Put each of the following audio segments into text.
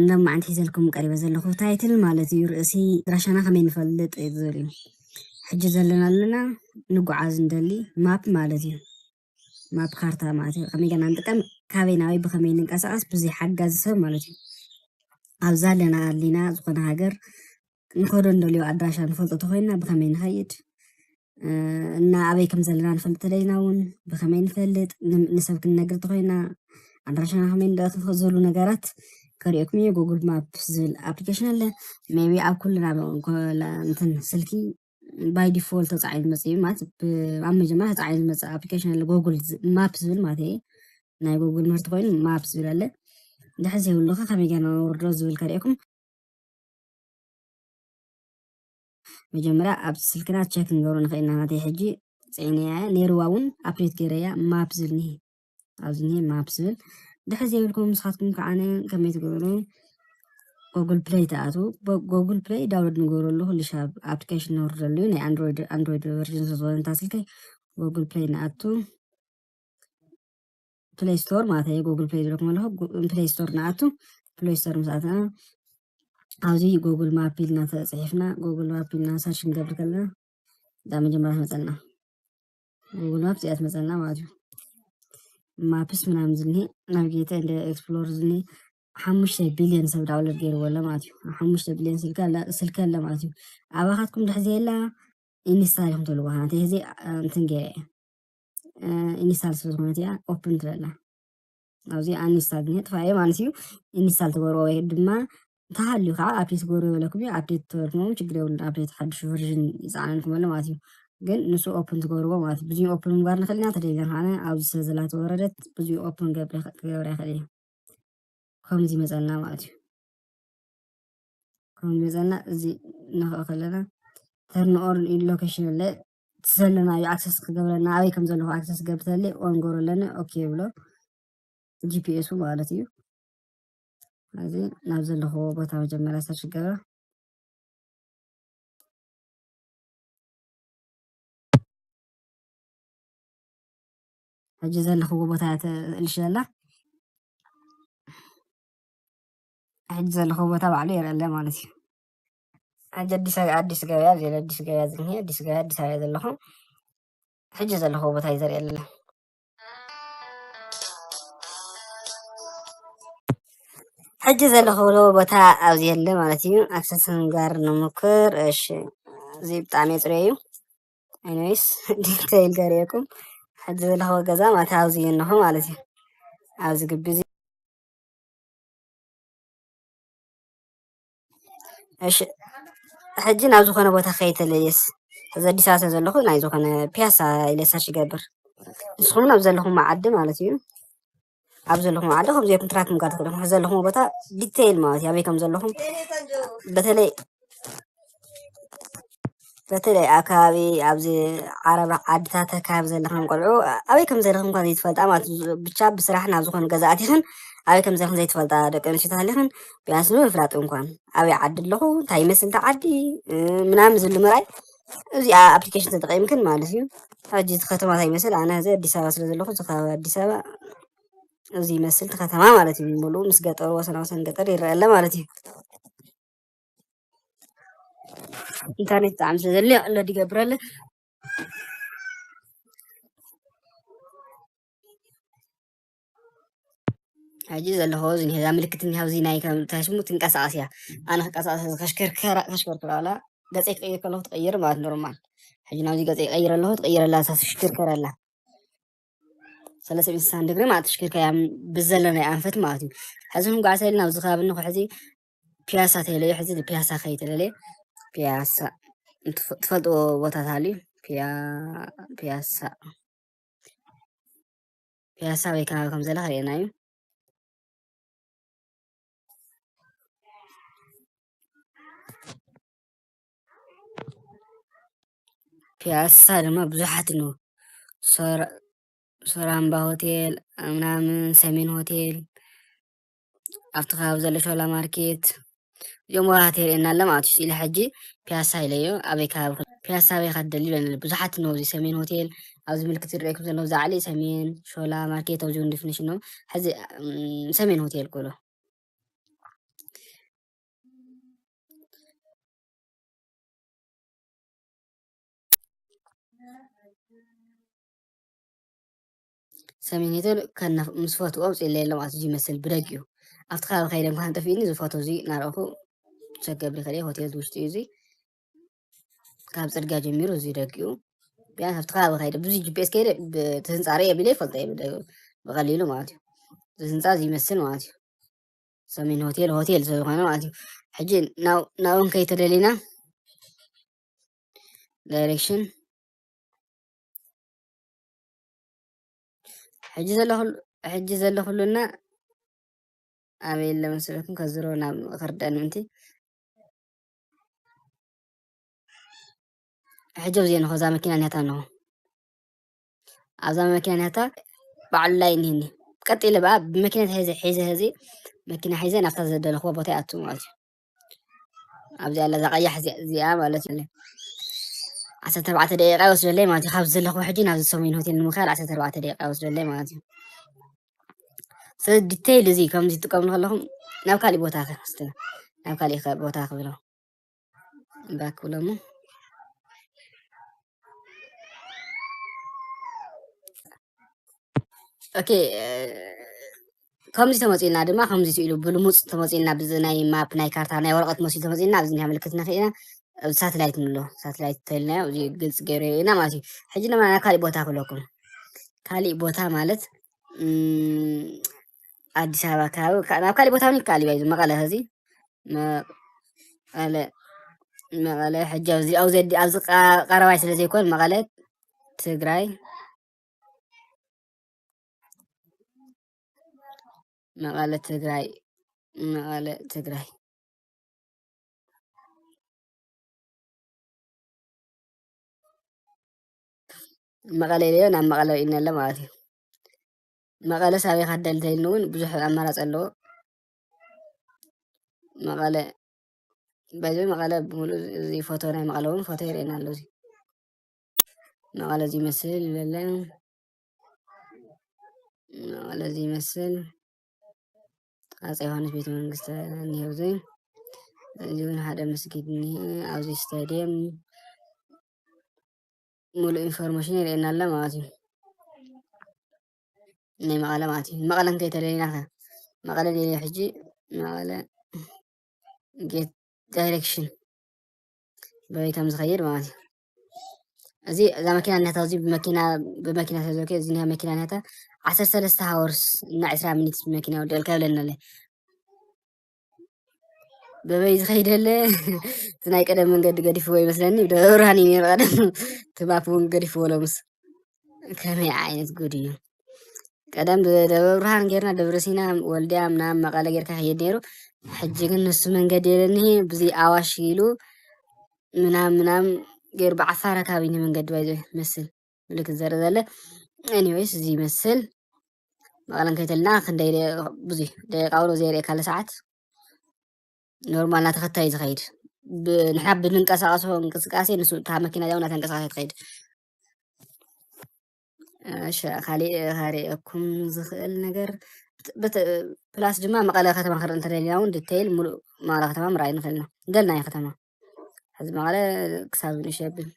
ሎማዓንቲ ሒዘልኩም ቀሪበ ዘለኹ ታይትል ማለት እዩ። ርእሲ ኣድራሻና ከመይ ንፈልጥ እዩ ዝብል እዩ። ሕጂ ዘለና ኣለና ንጓዓዝ እንደሊ ማፕ ማለት እዩ። ማፕ ካርታ ማለት እዩ። ከመይ ገና ንጥቀም፣ ካበይ ናበይ ብኸመይ ንንቀሳቐስ ብዙይ ሓጋዚ ሰብ ማለት እዩ። ኣብዛ ኣለና ኣሊና ዝኾነ ሃገር ንኸዶ እንደልዮ ኣድራሻ ንፈልጦ ተኾይና ብኸመይ ንኸይድ፣ እና ኣበይ ከም ዘለና ንፈልጥ ተደይና እውን ብኸመይ ንፈልጥ፣ ንሰብ ክንነግር ተኾይና ኣድራሻና ከመይ ንረኽብ ዝብሉ ነገራት ከሪኦኩም እዩ። ጉግል ማፕ ዝብል ኣፕሊኬሽን ኣለ። ሜቢ ኣብ ኩልና እንትን ስልኪ ባይ ዲፎልት ተፃዒኑ ዝመፅእ እዩ ማለት፣ ኣብ መጀመርያ ተፃዒኑ ዝመፅእ ኣፕሊኬሽን ኣለ፣ ጉግል ማፕ ዝብል ማለት እዩ። ናይ ጉግል ምህርቲ ኮይኑ ማፕ ዝብል ኣለ። ድሕር ዘይብሉኸ ከመይ ገና ወርዶ ዝብል ከሪኦኩም። መጀመርያ ኣብ ስልክና ቸክ ክንገብሮ ንኽእል ኢና። ናተይ ሕጂ ፅዒነያ እየ፣ ነይርዋ እውን ኣፕዴት ገይረያ ማፕ ዝብል እኒሄ። ኣብዚ እኒሄ ማፕ ዝብል። ድሕር ዘይብልኩም ንስኻትኩም ከዓነ ከመይ ትገብሩ? ጎግል ፕሌይ ትኣትዉ። ጎግል ፕሌይ ዳውንሎድ ንገብረሉ ኩሉ ሻብ ኣፕሊኬሽን ነውርደሉ እዩ። ናይ ኣንድሮይድ፣ ኣንድሮይድ ቨርዥን ስለዝኾነ እታ ስልከይ ጎግል ፕሌይ ንኣቱ። ፕሌይ ስቶር ማለት እዩ። ጉግል ፕሌይ ዝብለኩም ኣለኹ። ፕሌይ ስቶር ንኣቱ። ፕሌይ ስቶር ምስ ኣትና ኣብዚ ጉግል ማፕ ኢልና ተፅሒፍና፣ ጉግል ማፕ ኢልና ሰርች ክንገብር ከለና እዛ መጀመርያ ትመፀና ጉግል ማፕ እዚኣ ትመፀና ማለት እዩ። ማፕስ ምናምን ዝኒሄ፣ ናቪጌተር እንደ ኤክስፕሎር ዝኒሄ፣ ሓሙሽተ ቢልዮን ሰብ ዳውንሎድ ገይርዎ ኣሎ ማለት እዩ። ሓሙሽተ ቢልዮን ስልኪ ኣለ፣ ስልኪ ኣለ ማለት እዩ። ኣባኻትኩም ድሕዚ የላ ኢንስታል ኢኹም ትብልዎ። ናተይ ሕዚ እንትን ገይረ እየ፣ ኢንስታል ስለ ዝኾነት እያ ኦፕን ትበላ። ኣብዚ ኣንስታል ግን ጥፋ እየ ማለት እዩ። ኢንስታል ትገብርዎ ወይ ድማ እንተሃልዩ ከዓ ኣፕዴት ትገብርዎ ይበለኩም እዩ። ኣፕዴት ትገብርዎ ችግር የብሉን። ኣፕዴት ሓድሽ ቨርዥን ይፃዓነልኩም ኣሎ ማለት እዩ። ግን ንሱ ኦፕን ትገብርዎ ማለት እዩ። ብዙ ኦፕን ምግባር ንኽእል ኢና፣ ተደሊና ከዓ ኣብዚ ስለ ዘላ ተወረደት ብዙ ኦፕን ገብረ፣ ክገብራ ይኽእል እዩ። ከምዚ መፀና ማለት እዩ። ከምዚ መፀና እዚ ንኽእል ከለና ተርን ኦን ሎኬሽን ኣለ። እቲ ዘለናዮ ኣክሰስ ክገብረና ኣበይ ከም ዘለኹ ኣክሰስ ገብተለይ ኦን ገብረለኒ ኦኬ ይብሎ። ጂፒኤሱ ማለት እዩ። እዚ ናብ ዘለኽዎ ቦታ መጀመርያ ሰርች ገብረ። ሕጂ ዘለኽዎ ቦታ እያ ትእልሽ ዘላ። ሕጂ ዘለኽዎ ቦታ ባዕሉ የርእለ ማለት እዩ። ሕጂ ኣዲስ፣ ኣዲስ ገበያ፣ እዚ ኣዲስ ገበያ ዝኒሄ፣ ኣዲስ ገበያ ኣዲስ ኣበባ ዘለኹ። ሕጂ ዘለኽዎ ቦታ እዩ ዘርእየለ። ሕጂ ዘለኽዎ ቦታ ኣብዚ የለ ማለት እዩ። ኣክሰስ ንጋር ንሙክር። እሺ፣ እዚ ብጣዕሚ የፅርዮ እዩ። ኤኒዌይስ፣ ዲቴይል ገሪአኩም። ሕጂ ዘለኽዎ ገዛ ማለት ኣብዚ እዩ እነኹ ማለት እዩ። ኣብዚ ግቢ እዚ። እሺ፣ ሕጂ ናብ ዝኾነ ቦታ ከይተለየስ፣ እዚ ኣዲስ ኣበባ ስለ ዘለኹ ናይ ዝኾነ ፒያሳ ኢለ ሰርች ይገብር። ንስኹም ኣብ ዘለኹም ዓዲ ማለት እዩ። ኣብ ዘለኹም ዓዲ ከምዚ ጌርኩም ትራክ ምግባር ትኽእሉ ኢኹም። ዘለኹም ቦታ ዲቴይል ማለት እዩ። ኣበይ ከም ዘለኹም፣ በተለይ፣ በተለይ ኣብ ከባቢ ኣብዚ ዓረብ ዓድታት ኣከባቢ ዘለኽን ቆልዑ ኣበይ ከም ዘለኽን እንኳን ዘይትፈልጣ ማለት እዩ። ብቻ ብስራሕ ናብ ዝኾነ ገዛ ኣቲኽን ኣበይ ከም ዘለኽን ዘይትፈልጣ ደቂ ኣንስትዮ ተሃሊኽን ቢያንስ ንምፍላጥ እንኳን ኣበይ ዓዲ ኣለኹ፣ እንታይ ይመስል እቲ ዓዲ፣ እ፣ ምናምን ዝብሉ ምርኣይ እዚኣ ኣፕሊኬሽን ተጠቒምክን ማለት እዩ። ሕጂ እቲ ከተማ እንታይ ይመስል? ኣነ እዚ ኣዲስ ኣበባ ስለ ዘለኹ፣ እዚ ከባቢ ኣዲስ ኣበባ እዚ ይመስል እቲ ከተማ ማለት እዩ። ሙሉእ ምስ ገጠሩ ወሰና ወሰን ገጠር ይረአ ኣሎ ማለት እዩ። ኢንተርኔት ብጣዕሚ ስለ ዘድልዮ ሎድ ይገብረለ። ሕጂ ዘለኹ እዚ እኒሀ፣ እዛ ምልክት እኒሃ፣ እዚ ናይ ከም እንታይ ስሙ ትንቀሳቐስ እያ። ኣነ ክንቀሳቐስ ከሽከርከራ፣ ከሽከርከራ ኣላ። ገፀይ ክቕይር ከለኹ ትቕይር ማለት ኖርማል። ሕጂ ናብዚ ገፀይ ይቐይር ኣለኹ፣ ትቕይር ኣላ፣ እዛ ትሽከርከር ኣላ። ሰለስተ ሚእቲ ስሳን ዲግሪ ማለት ትሽከርከር እያ፣ ብዘለናይ ኣንፈት ማለት እዩ። ሕዚ ክንጓዓዝ ኢልና ኣብዚ ከባቢ እንኾ ሕዚ ፒያሳ ተይለዩ፣ ሕዚ ፒያሳ ከይተለለየ፣ ፒያሳ እንትፍ-፣ ትፈልጥዎ ቦታ ተሃልዩ፣ ፒያ-፣ ፒያሳ፣ ፒያሳ ወይ ከባቢ ከም ዘለ ከርእየና እዩ። ፒያሳ ድማ ብዙሓት ነው። ሶራ-፣ ሶራምባ ሆቴል፣ ምናምን፣ ሰሜን ሆቴል፣ ኣብቲ ከባቢ ዘሎ ሾላ ማርኬት፣ እዚኦም ቦታታት የርእየና ኣሎ ማለት እዩ። ስኢለ ሕጂ ፒያሳ ኢለዮ፣ ኣበይ ከባቢ ኮን-፣ ፒያሳ ኣበይ ኢኻ ትደሊ ኢለኒ። ብዙሓት ነው፣ እዚ ሰሜን ሆቴል፣ ኣብዚ ምልክት ዝረአየኩም ዘሎ፣ እዚ ዓሊ ሰሜን፣ ሾላ ማርኬት፣ ኣብዚ እውን ዲፊኒሽን ነው። ሕዚ፣ እም፣ ሰሜን ሆቴል ክብሎ። ሰሜን ሆቴል ከነ ምስ ፎቶኡ ኣውፅእለይ ኣሎ ማለት እዩ። ዝመስል ብደጊኡ ኣብቲ ከባቢ ከይደ እንኳን ጠፊእኒ፣ እዚ ፎቶ እዚ እናረእኹ ቸክ ገብር ይኽእል እየ። ሆቴል ውሽጢ እዩ እዚ። ካብ ፅርግያ ጀሚሩ እዚ ደጊኡ። ቢያንስ ኣብቲ ከባቢ ከይደ፣ ብዙ ጂ ፒ ኤስ ከይደ፣ ብ-፣ እቲ ህንፃ ርእየ ቢለ ይፈልጦ እየ ብደ-፣ ብቐሊሉ ማለት እዩ። እዚ ህንፃ እዚ ይመስል ማለት እዩ። ሰሜን ሆቴል፣ ሆቴል ስለዝኾነ ማለት እዩ። ሕጂ ናብ-፣ ናብኡ ከይተደሊና ዳይሬክሽን ሕጂ ዘለኹሉ፣ ሕጂ ዘለኹሉና ኣበይ ኣሎ መሰለኩም? ከዝሮ ናብ ክርደን ምእንቲ ሕጂ ኣብዚ እንሆ እዛ መኪና እኒሃታ እንሆ። ኣብዛ መኪና እኒሃታ ባዕሉ ላይ እኒህኒ። ቀጥ ኢለ በኣ ብመኪና ሒዘ፣ ሒዘ፣ ሒዘ፣ መኪና ሒዘ ናብታ ዘደለኽዎ ቦታ ይኣቱ ማለት እዩ። ኣብዚኣ ኣላ እዛ ቀያሕ እዚኣ፣ እዚኣ ማለት እዩ። ዓሰርተ ኣርባዕተ ደቂቃ ይወስደለይ ማለት እዩ። ካብ ዘለኹ ሕጂ ናብዚ ሰሜን ሆቴል ንምኻድ ዓሰርተ ኣርባዕተ ደቂቃ ይወስደለይ ማለት እዩ። ስለዚ ዲቴይል እዚ ከምዚ ትጥቀምሉ ከለኹም ናብ ካሊእ ቦታ ከ፣ እስቲ ናብ ካሊእ ከ-፣ ቦታ ክብሎ ባክ ብሎ እሞ። ኦኬ፣ እ፣ ከምዚ ተመጺኡና ድማ፣ ከምዚ ኢሉ ብልሙጽ ተመጺኡና፣ ብዚ ናይ ማፕ፣ ናይ ካርታ፣ ናይ ወረቐት መሲሉ ተመጺኡና፣ ኣብዚ ናይ ምልክት ንኽኢና፣ ኣብዚ ሳተላይት ንብሎ፣ ሳተላይት ተልናዮ፣ እዚ ግልጺ ገይሩ የርእየና ማለት እዩ። ሕጂ ድማ ናብ ካሊእ ቦታ ክብለኩም። ካሊእ ቦታ ማለት፣ እም፣ ኣዲስ ኣበባ ከባቢ፣ ካ-፣ ናብ ካሊእ ቦታ እውን ይከኣል እዩ፣ መቐለ፣ እዚ መቐለ፣ መቐለ፣ ሕጂ ኣብዚ፣ ኣብዚ፣ ኣብዚ ቃ-፣ ቀረባይ ስለ ዘይኮን፣ መቐለ፣ ትግራይ፣ መቐለ፣ ትግራይ፣ መቐለ፣ ትግራይ። መቐለ ኢለዮ ናብ መቐለ ኢልና ኣሎ ማለት እዩ። መቐለ ሳበይ ካደል ተይልን እውን ብዙሕ ኣማራፂ ኣለዎ። መቐለ፣ በዚ መቐለ ብምሉእ እዚ ፎቶ ናይ መቐለ እውን ፎቶ ይርእየና ኣሎ። እዚ መቐለ እዚ ይመስል ይለለ። መቐለ እዚ ይመስል። ኣፄ ዮሃንስ ቤተ መንግስቲ እኒሄው እዚ። እዚ እውን ሓደ መስጊድ እኒሄ። ኣብዚ ስታዲየም ሙሉእ ኢንፎርሜሽን የርእየና ኣሎ ማለት እዩ። ናይ መቐለ ማለት እዩ። መቐለ እንከይተለሊና ከ? መቐለ ደልየ ሕጂ መቐለ ጌት ዳይሬክሽን በበይ ከም ዝኸይድ ማለት እዩ። እዚ፣ እዛ መኪና እኒሃታ፣ እዚ ብመኪና፣ ብመኪና ተዘርግዮ፣ እዚ ናይ መኪና እኒሃታ ዓሰርተ ሰለስተ ሃወርስ እና ዕስራ ሚኒት ብመኪና ይወደልካ ይብለና ኣሎ። በበይ ዝኸይድ ኣለ? እቲ ናይ ቀደም መንገዲ ገዲፍዎ ይመስለኒ። ብደብረ ብርሃን እዩ ነይሩ ቀደም። እቲ ማፕ እውን ገዲፍዎ ሎምስ። ከመይ ዓይነት ጉድ እዩ? ቀደም ብደብረ ብርሃን ጌርና ደብረ ሲና፣ ወልዲያ ምናምን መቐለ ጌርካ ይኸይድ ነይሩ። ሕጂ ግን ንሱ መንገዲ የለኒ፣ ብዚ ኣዋሽ ኢሉ ምናምን ምናምን ገይሩ ብዓፋር ኣካባቢ እዩ መንገዲ ባይዘ መስል ምልክት ዘርኢ ዘለ። ኤኒዌይስ፣ እዚ ይመስል። መቐለን ከይተልና ክንደይ ደ-፣ ብዙ ደቂቃ እውን ዘይርእየካ ኣሎ ሰዓት። ኖርማል እናተኸተለ እዩ ዝኸይድ። ብ-፣ ንሕና ብንንቀሳቐሶ እንቅስቃሴ ንሱ እታ መኪና እዚኣ እውን እናተንቀሳቐሰት ትኸይድ። እሺ፣ ካሊእ ከርእየኩም ዝኽእል ነገር ብት-፣ ብት-፣ ፕላስ ድማ መቐለ ከተማ ክርኢ እንተደሊና እውን ዲቴይል ሙሉእ መቐለ ከተማ ምርኣይ ንኽእል ኢና። ደልናዮ ከተማ። ሕዚ መቐለ ክሳብ ንእሽቶ የብል።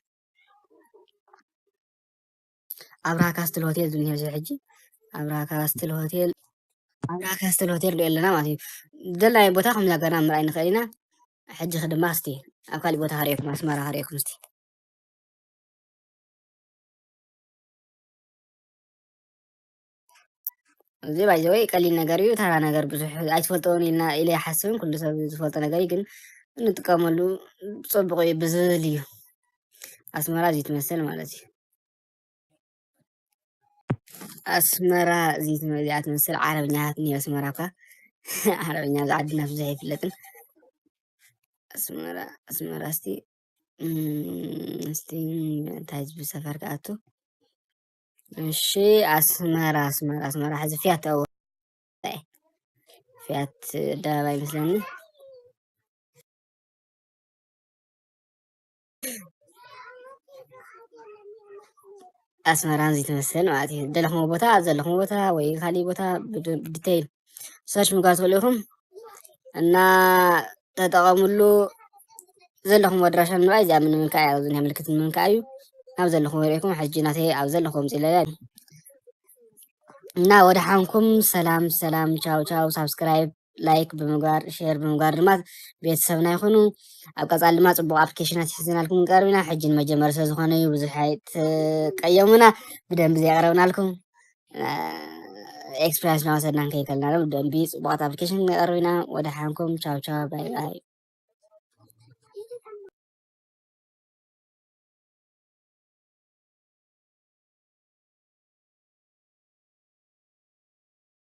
ኣብርሃ ካስትል ሆቴል ዝብል ነዚ ሕጂ። ኣብርሃ ካስትል ሆቴል፣ ኣብርሃ ካስትል ሆቴል ንርኢ ኣለና ማለት እዩ። ደልናዮ ቦታ ከም ዝሃገርና ምርኣይ ንኽእል ኢና። ሕጂ ድማ እስቲ ኣብ ካሊእ ቦታ ከርእየኩም፣ ኣስመራ ከርእየኩም እስቲ። እዚ ባይ ዘ ወይ ቀሊል ነገር እዩ፣ ተራ ነገር፣ ብዙሕ ኣይትፈልጦን ኢልና ኢለ ይሓስብን፣ ኩሉ ሰብ ዝፈልጦ ነገር እዩ፣ ግን እንጥቀመሉ ጽቡቕ እዩ፣ ብዝብል እዩ። ኣስመራ እዚ ትመስል ማለት እዩ። ኣስመራ እዚ ትመ-፣ እዚኣ ትመስል። ዓረብኛታት እኒኦ ኣስመራ እኳ። ዓረብኛ ኣብዚ ዓድና ብዙሕ ኣይፍለጥን። ኣስመራ፣ ኣስመራ እስቲ፣ እም፣ እስቲ እንታይ ዝብል ሰፈር ክኣቱ? እሺ፣ ኣስመራ፣ ኣስመራ፣ ኣስመራ። ሕዚ ፊያት ተእው-፣ ፊያት ኣደባባይ ይመስለኒ። ኣስመራ እዚ ትመስል ማለት እዩ። ዘለኹም ቦታ፣ ዘለኹም ቦታ ወይ ካሊእ ቦታ ብድ-፣ ብዲቴይል ሰርች ምግባር ትኽእሉ ኢኹም እና ተጠቐምሉ። ዘለኹም ኣድራሻ ንምርኣይ እዚኣ ንምንካእ እያ፣ ኣብዚ ናይ ምልክት ንምንካእ እዩ። ኣብ ዘለኹም ሪኢኩም ሕጂ ናተይ ኣብ ዘለኹም ፅለለ እና ወደ ሓንኩም ሰላም ሰላም ቻው ቻው። ሳብስክራይብ፣ ላይክ ብምግባር፣ ሼር ብምግባር ድማ ቤተሰብና ይኹኑ። ኣብ ቀፃሊ ድማ ፅቡቅ ኣፕሊኬሽናት ሒዝናልኩም ንቀርብ ኢና። ሕጂ ንመጀመሪ ስለ ዝኾነ እዩ ብዙሕ ኣይትቀየሙና። ብደንብ ዘየቅረብናልኩም ኤክስፒሪንስ እናወሰድና ንከይከልና ብደንቢ ፅቡቃት ኣፕሊኬሽን ንቀርብ ኢና። ወደ ሓንኩም ቻው ቻው ባይ ባይ።